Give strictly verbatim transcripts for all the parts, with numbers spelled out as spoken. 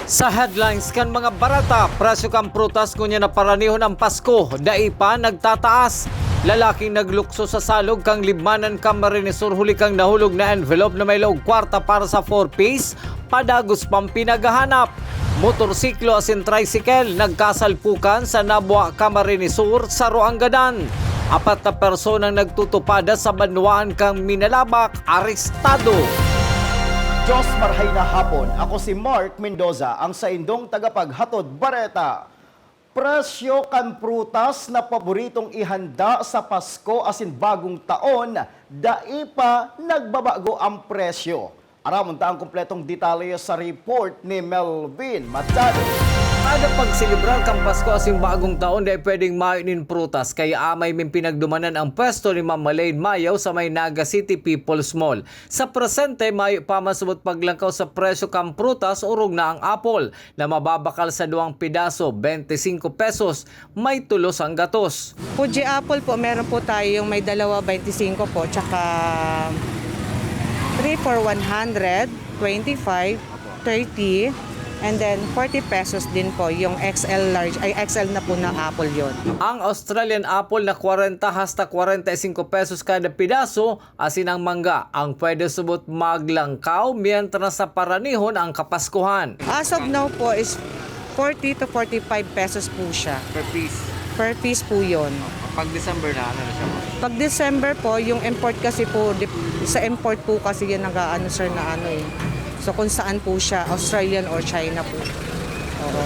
Sa headlines kan mga bareta, presyo kan prutas ngunyan na paranihon an Pasko, dai pa nagtataas. Lalaking naglukso sa salog kan Libmanan, Camarines Sur huli kan nahulog na envelope na may laog kwarta para sa four Ps, padagos pang pinaghahanap. Motorsiklo asin tricycle nagkasalpukan sa Nabua, Camarines Sur, saro ang gadan. Apat na personang nagtutupada sa banwaan kan Minalabac, arestado. Diyos marhay na hapon. Ako si Mark Mendoza, ang saindong tagapaghatod bareta. Presyo kan prutas na paboritong ihanda sa Pasko asin Bagong Taon, dai pa nagbabago ang presyo. Aramon ta ang kompletong detalye sa report ni Melvin Machado. Kada pagselebrar kan Pasko asin Bagong Taon, dai pwedeng mayo nin prutas, kaya amay min pinagdumanan ang pwesto ni Ma'am Malain Mayaw sa may Naga City People's Mall. Sa presente, mayo pa man subot paglangkaw sa presyo kan prutas, orog na ang apple na mababakal sa duwang pidaso, bente singko pesos, may tulos ang gatos. Fuji apple po, meron po tayo yung may dalawa, twenty-five po, tsaka three for one hundred, twenty-five, thirty, and then forty pesos din po yung X L large, ay, X L na po na apple yon. Ang Australian apple na kwarenta hasta kwarenta y singko pesos kada pidaso, asin ang mangga, ang pwede subot maglangkaw mientras sa paranihon ang Kapaskuhan. As of now po is forty to forty-five pesos po siya. Per piece? Per piece po yun. Pag December na, ano na siya, ma'am? Pag December po, yung import kasi po, dep-, sa import po kasi yan nag-aano, sir, na ano eh. So, kung saan po siya, Australian or China po. Oo.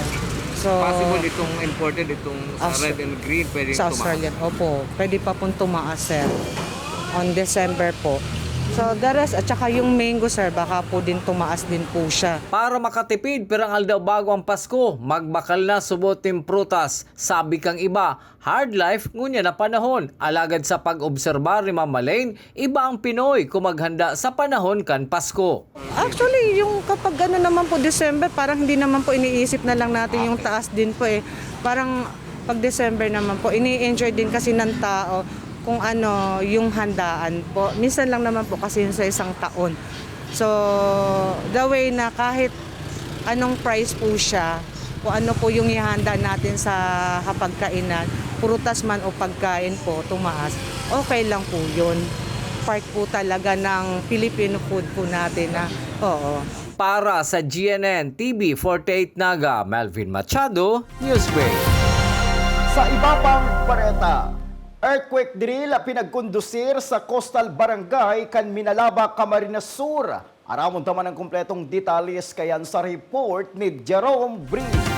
So, possible itong imported, itong sa Aus-, red and green, pwedeng sa tumaas? Australian, opo. Pwede pa pong tumaas, sir. On December po. So, the rest, at saka yung mango, sir, baka po din tumaas din po siya. Para makatipid, pirang aldaw bago ang Pasko, magbakal na subot nin prutas. Sabi kang iba, hard life ngunyan na panahon. Alagad sa pag-obserbar ni Ma'am Malain, iba ang Pinoy kung maghanda sa panahon kan Pasko. Actually, yung kapag ano naman po, December, parang hindi naman po iniisip na lang natin yung taas din po eh. Parang pag December naman po, ini-enjoy din kasi ng tao kung ano yung handaan po. Minsan lang naman po kasi yun sa isang taon. So, the way na kahit anong price po siya, kung ano po yung ihanda natin sa hapagkainan, prutas man o pagkain po, tumaas, okay lang po yun. Part po talaga ng Filipino food po natin na, oo. Para sa G N N T V forty-eight Naga, Melvin Machado, Newsbreak. Sa iba pang bareta, earthquake drill pinagkondusir sa Coastal Barangay kan Minalabac, Camarines Sur. Aramon ta man ang kompletong detalye kayan sa report ni Jerome Breeze.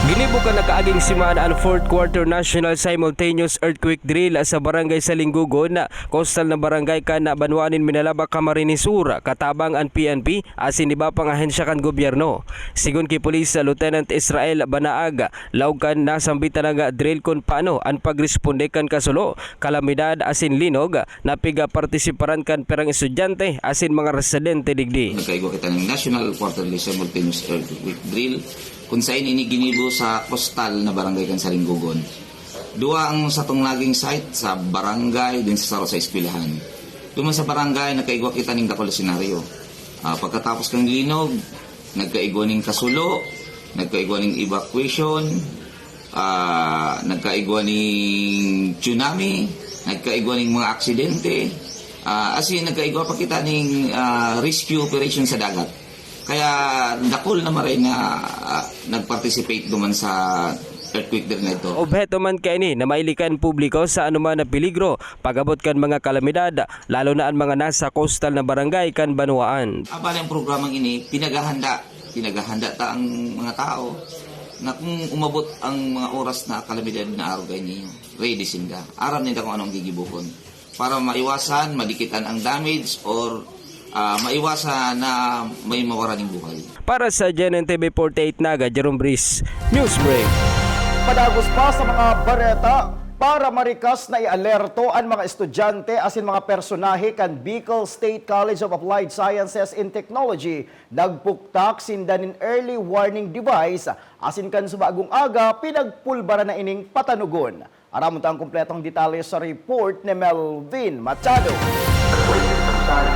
Ginibo kan nakaaging semana an fourth quarter national simultaneous earthquake drill sa Barangay Salinggogon, coastal na barangay kan banwaan nin Minalabac, Camarines Sur, katabang an P N P asin iba pang ahensya kan gobyerno. Sigon ki Police Lieutenant Israel Banaag, laog kan nasambitan na drill kun paano an pagresponde kan kasulo, kalamidad asin linog, na pigapartisiparan kan pirang estudyante asin mga residente digdi. Nagkaigwa kita nin National Quarterly Simultaneous Earthquake Drill, kung sain ini ginibo sa kostal na barangay kan Salinggogon. Duwa ang satong naging site, sa barangay, din sa saro sa eskwelahan. Duman sa barangay, nagkaigwa kita ning dakul na senaryo. Ah, pagkatapos kan linog, nagkaigwa ning kasulo, nagkaigwa ning evacuation, ah, nagkaigwa ning tsunami, nagkaigwa ning mga aksidente, ah, as in, nagkaigwa pa kita ning, ah, rescue operation sa dagat. Kaya dakul na maray na, ah, nag-participate duman sa earthquake drill na ito. Obheto man kaini na mailikan publiko sa anuman na peligro pag-abot kan mga kalamidad, lalo na an mga nasa coastal na barangay kan banwaan. Abala, ang programang ini, pinaghahanda, pinaghahanda ta ang mga tao na kung umabot ang mga oras na kalamidad na araw kaini, ready sinda. Aram ninda kung anong gigibuhon para maiwasan, madikitan ang damage or, ah, maiwasan na may mawara ning buhay. Para sa G N N T V forty-eight Naga, Jerome Breeze, Newsbreak. Padagos pa sa mga bareta, para marikas na ialerto an mga estudyante asin mga personahe kan Bicol State College of Applied Sciences and Technology, nagpuktak sinda nin early warning device asin kan subagong aga, pinagpulbaran na ining patanugon. Aramon ta ang kompletong detalye sa report ni Melvin Machado. Persuaded from side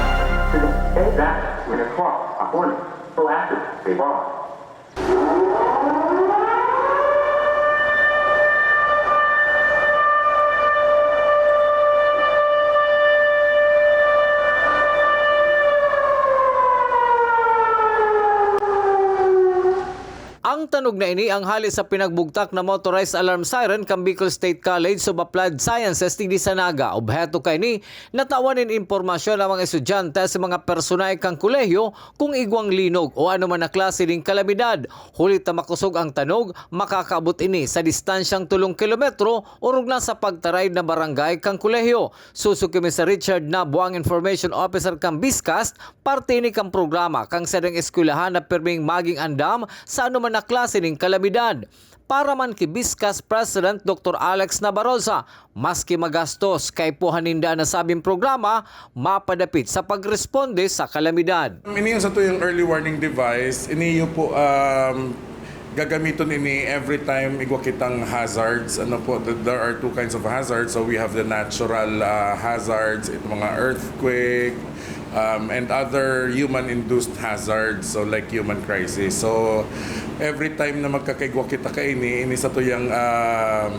to the, and that when a clock, a horn, collapses, they bomb. Ang tanog na ini ang hali sa pinagbugtak na motorized alarm siren kan Bicol State College of Applied Sciences digdi sa Naga. Obheto kaini na tawan nin impormasyon ang mga estudyante sa mga personahe kan kolehiyo kung igwang linog o anoman na klase nin kalamidad. Huli ta makosog ang tanog, makakaabot ini sa distansyang tolong kilometro orog na sa pagtaraid na barangay kan kolehiyo. Susog kami sa Richard Nabuang, Information Officer kan BISCAST, parte ini kan programa kan sarong eskwelahan na pirming magin andam sa anoman na klase nin kalamidad. Para man ki BISCAST President Doktor Alex Nabarosa, maski magastos, kaipuhan ninda an nasabing programa mapadapit sa pagresponde sa kalamidad. Ini yung satuyang early warning device, ini yung po, um, gagamiton ini every time igwa kitang hazards. Ano po, th-, there are two kinds of hazards. So we have the natural, ah, hazards, itong mga earthquake, um, and other human-induced hazards, so like human crisis. So every time na magkakaigwa kita kaini, ini satuyang, um,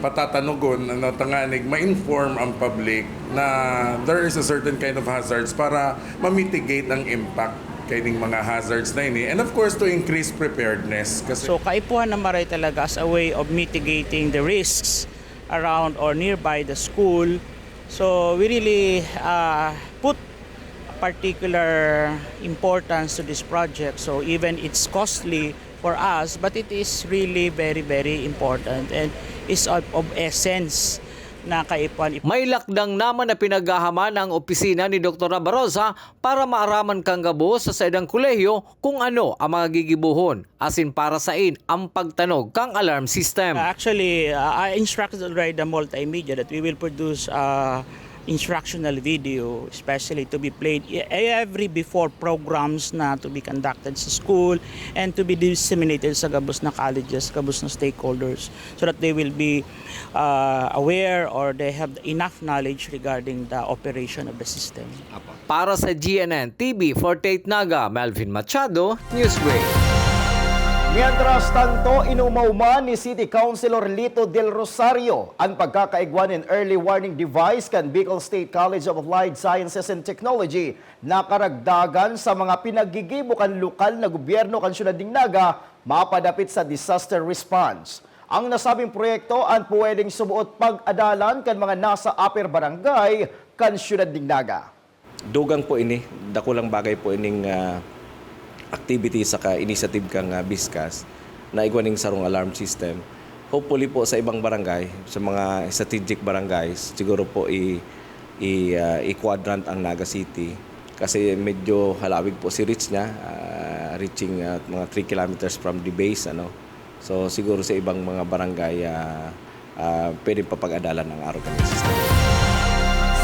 patatanogon, ano, tanganing ma-inform ang public na there is a certain kind of hazards para ma-mitigate ang impact kaining mga hazards na ini, and of course, to increase preparedness. Kasi So, kaipuhan na maray talaga as a way of mitigating the risks around or nearby the school. So, we really, uh, put a particular importance to this project. So, even it's costly for us, but it is really very, very important and is of, of essence na kaipuhan ip- May lakdang naman na pinaghahaman ang opisina ni Doktor Nabarosa para maaraman kan gabos sa saindang kolehiyo kung ano ang mga gigibohon, asin para sain ang pagtanog kan alarm system. Uh, actually, uh, I instructed already the multimedia that we will produce, uh, instructional video, especially to be played e-, every before programs na to be conducted sa school and to be disseminated sa gabos na colleges, gabos na stakeholders, so that they will be, uh, aware or they have enough knowledge regarding the operation of the system. Apo. Para sa G N N T V forty-eight Naga, Melvin Machado, Newsbreak. Mientras tanto, inumawman ni City Councilor Lito Del Rosario an pagkakaigwa nin early warning device kan Bicol State College of Applied Sciences and Technology na karagdagan sa mga pinaggigibo kan lokal na gobyerno kan siyudad nin Naga mapadapit sa disaster response. Ang nasabing proyekto an pwedeng suboot pag-adalan kan mga nasa upper barangay kan siyudad nin Naga. Dugang po ini, dakulang bagay po ining, ah, activity saka initiative kan, ah, BISCAST na igwa ning sarong alarm system. Hopefully po sa ibang barangay, sa mga strategic barangays, siguro po i-, i-, ah, i-quadrant ang Naga City kasi medyo halawig po si reach niya, ah, reaching, ah, mga three kilometers from the base, ano. So, siguro sa ibang mga barangay, ah, ah, pwedeng papag-adalan ang aroganyan system.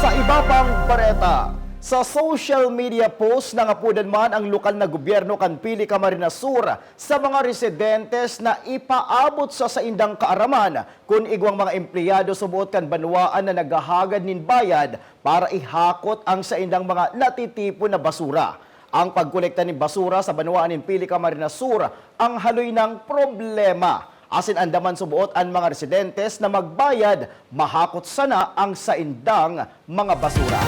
Sa iba pang bareta, sa social media post, nangapodan man ang lokal na gobyerno kan Pili Camarines Sur sa mga residentes na ipaabot sa saindang kaaraman kun igwang mga empleyado suboot kan banwaan na naghahagad nin bayad para ihakot ang saindang mga natitipon na basura. Ang pagkolekta nin basura sa banwaan nin Pili Camarines Sur ang haloy nang problema, asin andaman suboot an mga residentes na magbayad, mahakot sana ang saindang mga basura.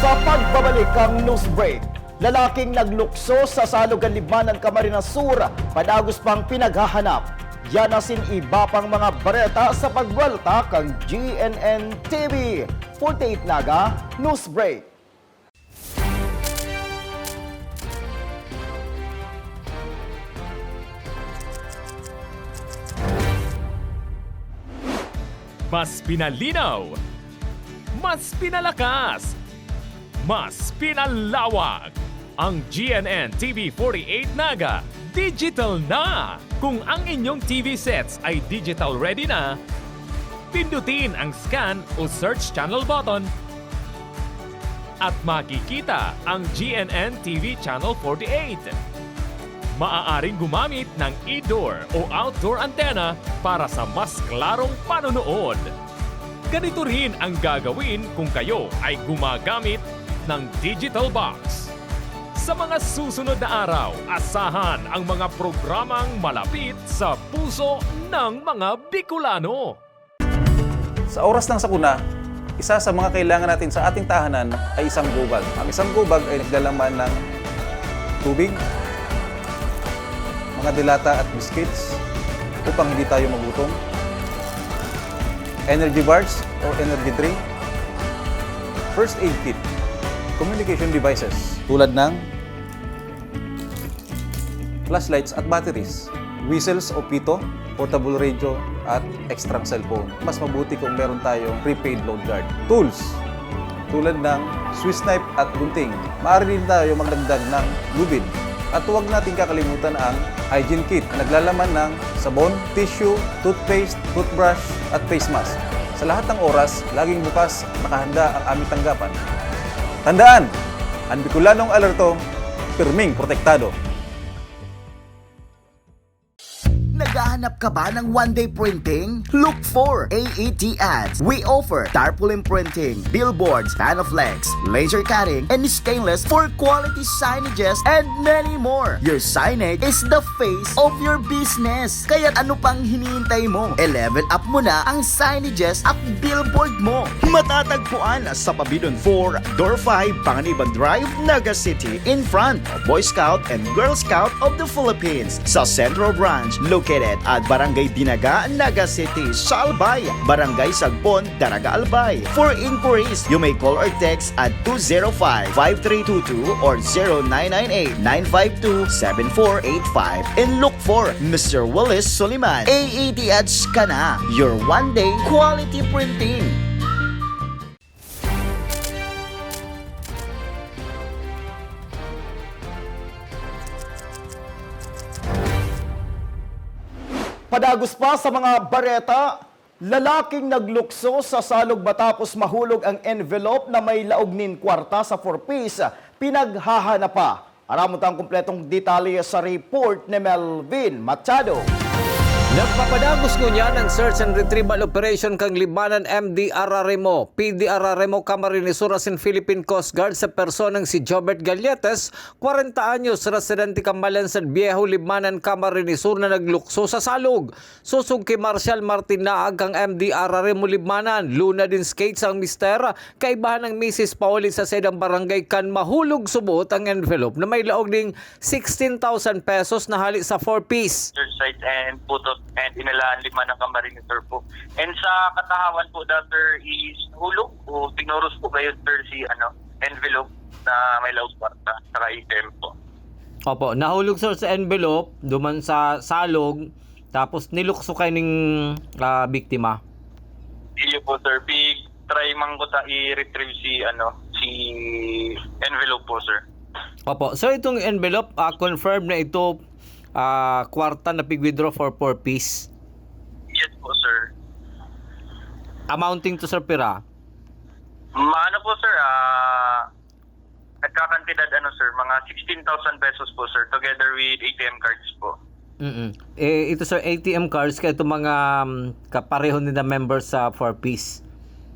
Sa pagbabalik kan news break, lalaking naglukso sa Salog kan Libmanan, Camarines Sur, padagos pang pinaghahanap. Yan asin iba pang mga bareta sa pagbuwelta kan G N N T V forty-eight Naga News Break. Mas pinalinaw, mas pinalakas, mas pinalawak. Ang G N N T V forty-eight Naga, digital na! Kung ang inyong T V sets ay digital ready na, pindutin ang scan o search channel button at makikita ang G N N T V Channel forty-eight. Maaaring gumamit ng indoor o outdoor antenna para sa mas klarong panonood. Ganito rin ang gagawin kung kayo ay gumagamit ng digital box. Sa mga susunod na araw, asahan ang mga programang malapit sa puso ng mga Bicolano. Sa oras ng sakuna, isa sa mga kailangan natin sa ating tahanan ay isang gobag. Ang isang gobag ay naglalaman ng tubig, mga delata at biscuits upang hindi tayo magutom, energy bars o energy drink, first aid kit, communication devices tulad ng flashlights at batteries, whistles o pito, portable radio, at extrang cellphone. Mas mabuti kung meron tayong prepaid load guard. Tools, tulad ng Swiss knife at gunting. Maaari din tayo magdagdag ng lubid. At huwag natin kakalimutan ang hygiene kit na naglalaman ng sabon, tissue, toothpaste, toothbrush, at face mask. Sa lahat ng oras, laging bukas, nakahanda ang aming tanggapan. Tandaan, ang Bicolanong alerto, pirming protektado. Naghahanap ka ba ng one-day printing? Look for A E T Ads. We offer tarpaulin printing, billboards, Panaflex, laser cutting, and stainless for quality signages, and many more. Your signage is the face of your business. Kaya ano pang hinihintay mo? E-level up mo na ang signages at billboard mo. Matatagpuan sa Pabidon four, Door five, Panganiban Drive, Naga City, in front of Boy Scout and Girl Scout of the Philippines. Sa Central Branch, located at Barangay Dinaga, Naga City, sa Albay, Barangay Sagbon, Daraga, Albay. For inquiries, you may call or text at two zero five, five three two two or zero nine nine eight, nine five two, seven four eight five and look for Mister Willis Soliman. A E T Ads ka na, your one-day quality printing. Padagos pa sa mga bareta, lalaking naglukso sa salog matapos mahulog ang envelope na may laog nin kwarta sa four Ps, pinaghahanap pa. Aramon ta ang kompletong detalye sa report ni Melvin Machado. Nagpapadagos ngunyan ang search and retrieval operation kan Libmanan M D R R M O, P D R R M O Camarines Sur asin Philippine Coast Guard sa personang si Jobert Galletes, kwarenta anyos, residente kan Malansad Viejo, Libmanan, Camarines Sur na naglukso sa salog. Sosog ki Marcial Martin Naag kan M D R R M O Libmanan, luna din skates ang mister, kaibahan ang misis pauli sa saidang barangay kan mahulog subot ang envelope na may laog ning sixteen thousand pesos na hali sa four Ps. Search site and putot and inalaan lima ng Camarines Sur po. And sa katahawan po da, sir, is hulog o tinuros po kayo, sir, si ano, envelope na may laog kwarta saka item po. Opo, nahulog, sir, sa envelope, duman sa salog, tapos nilukso kay ning ah, biktima. Iyo po, sir. Big try man ko ta i-retrieve si ano, si envelope po, sir. Opo. So itong envelope, ah, confirm na ito ah, kwarta na pig-withdraw for four Ps. Yes po, sir. Amounting to, sir, pira? Maano po, sir? Ah, nagkakantidad, ano, sir, mga sixteen thousand pesos po, sir, together with A T M cards po. Mm-mm. Eh, ito, sir, A T M cards kay itong mga um, kapareho nila members sa four Ps.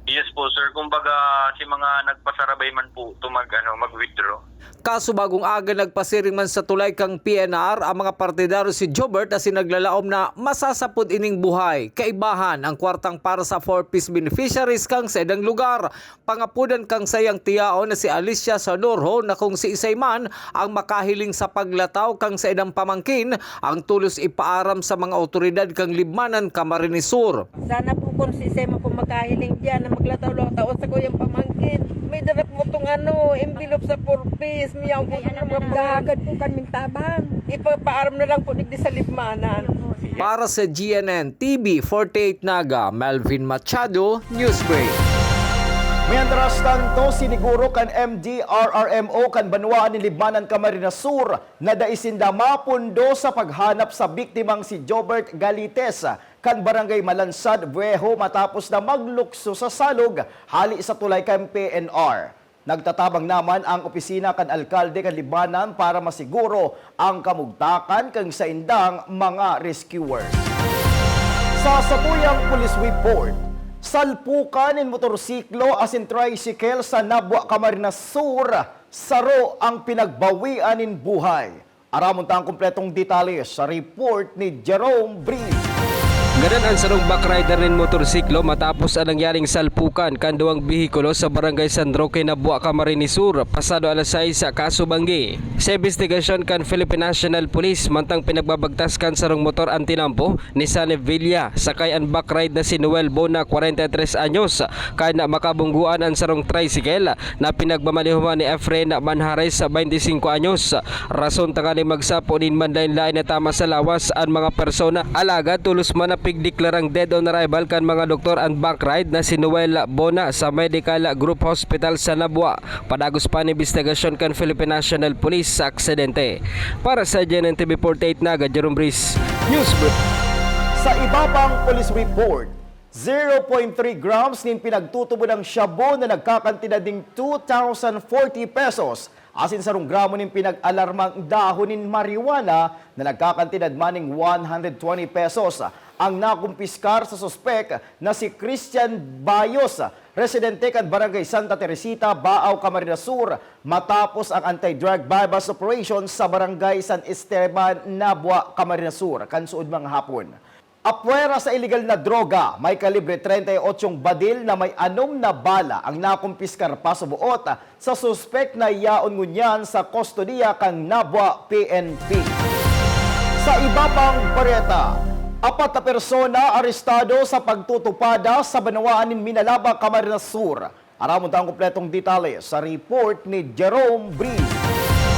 Yes po, sir. Kumbaga, si mga nagpasarabay man po ito mag, ano, mag-withdraw. Kaso bagong aga nagpasiring man sa tulay kang P N R ang mga partidaryo si Jobert asin naglalaom na masasapod ining buhay. Kaibahan ang kwartang para sa four Ps beneficiaries kang saidang lugar. Pangapodan kang sayang tiyaon na si Alicia Sadorho na kung siisay man ang makahiling sa paglataw kang saidang pamangkin, ang tulos ipaaram sa mga awtoridad kang Libmanan, Camarines Sur. Sana po kung siisay man po makahiling diyan na maglataw-lataw sa kuyang pamangkin. May dara po itong ano, envelope sa four Ps. Miyaw po itong mga buwan. Agad po kaming tabang. Ipapaaram na lang po digdi sa Libmanan. Para sa G N N T V forty-eight Naga, Melvin Machado, Newsbreak. Mientras tanto, siniguro kan M D R R M O kan banwaan nin Libmanan, Camarines Sur na dai sinda mapundo sa paghanap sa biktimang si Jobert Galites kan Barangay Malansad, Viejo matapos na maglukso sa salog hali sa tulay kan P N R. Nagtatabang naman ang opisina kan alkalde kan Libmanan para masiguro ang kamugtakan kan saindang mga rescuers. Sa satuyang police report, salpukan nin motorsiklo asin tricycle sa Nabua, Camarines Sur saro ang pinagbawian nin buhay. Aramon ta ang kompletong detalye sa report ni Jerome Breeze. Gadan an sarong backrider nin motorsiklo matapos an nangyaring salpukan kan duwang behikulo sa Barangay San Roque, Nabua, Camarines Sur, pasado alas sais sa Kaso Banggi. Sa imbestigasyon kan Philippine National Police, mantang pinagbabagtas kan sarong motor an tinampo ni Sunny Villa, sakay an backride na si Noel Bona, kwarenta y tres anyos, kan makabunggoan an sarong tricycle na pinagmamanehohan ni Efren Manjares, baynte singko anyos. Rason tanganing magsapo nin manlaen-laen na tama sa lawas an mga persona. Alagad tolos man na pigdeklarang dead on arrival kan mga doktor an backride na si Noel Bona sa Medical Group Hospital sa Nabua. Padagos pa an imbestigasyon kan Philippine National Police sa aksidente. Para sa G N N T V forty-eight Naga, Jerome Breeze, News Brief. Sa iba pang police report, zero point three grams nin pinagtutubodang shabu na nagkakantidad ning two thousand forty pesos, asin sarong gramo nin pinag-alarmang dahon nin marijuana na nagkakantidad man ning one hundred twenty pesos ang nakumpiskar sa suspek na si Christian Bayos, residente kan Barangay Santa Teresita, Baao, Camarines Sur, matapos ang anti-drug buy-bust operation sa Barangay San Esteban, Nabua, Camarines Sur, kan suod mga hapon. Apwera sa iligal na droga, may kalibre treinta y ocho badil na may anom na bala ang nakumpiskar pasuboot sa suspek na yaon ngunyan sa kustodiya kan Nabua P N P. Sa iba pang bareta, apat na persona arestado sa pagtutupada sa banwaan nin Minalaba, Camarines Sur. Aramon ta ang kompletong detalye sa report ni Jerome Breeze.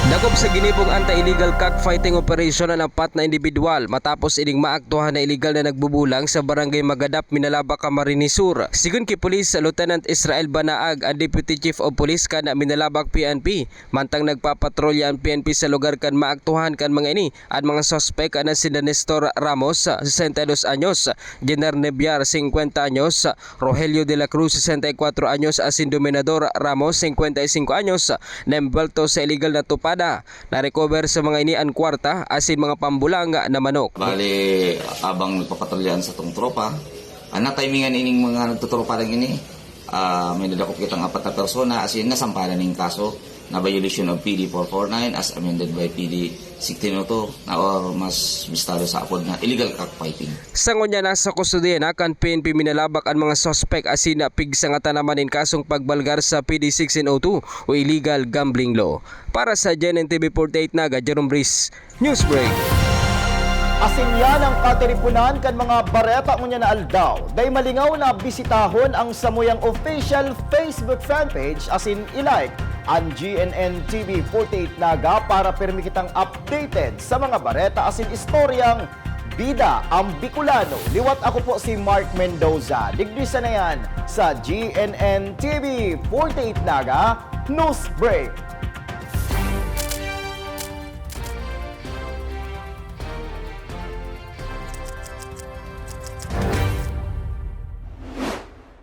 Dakop sa ginibong anti-illegal cockfighting operation an apat na indibidwal matapos ining maaktuhan na iligal na nagbubulang sa Barangay Magadap, Minalaba, Camarines Sur. Sigon ki Police Lieutenant Israel Banaag, an Deputy Chief of Police kan Minalaba P N P, mantang nagpapatrolya an P N P sa lugar kan maaktuhan kan mga ini, an mga suspek na sinda Nestor Ramos, sesenta y dos anyos, Jenner Nebiar, singkwenta anyos, Rogelio de la Cruz, sesenta y cuatro anyos, asin Dominador Ramos, singkwenta y singko anyos, na embuwelto sa iligal na tupada. Na-recover sa mga ini an kwarta asin mga pambulang na manok. Bali, abang nagpapatrolyahan sa tong tropa, ah, natimingan ining mga nagtuturupa lang ini, ah, may nadakop kitang apat na persona, asin nasampahan ning kaso na violation of P D four four nine as amended by P D sixteen oh two, na or mas bistado sa apod na illegal cockfighting. Sa ngunyan, nasa kustodiya na kan P N P Minalaba an mga suspek asin napigsangatan naman nin kasong pagbalgar sa P D sixteen oh two o illegal gambling law. Para sa G N N T V forty-eight Naga, Jerome Breeze, Newsbreak. Asin yan ang katiripunan kan mga bareta ngunyan na aldaw. Dai malingaw na bisitahon ang samuyang official Facebook fanpage asin i-like an G N N T V forty-eight Naga para pirmi kitang updated sa mga bareta asin istoryang bida ang Bicolano. Liwat ako po si Mark Mendoza. Digdi sana yan sa G N N T V forty-eight Naga Newsbreak.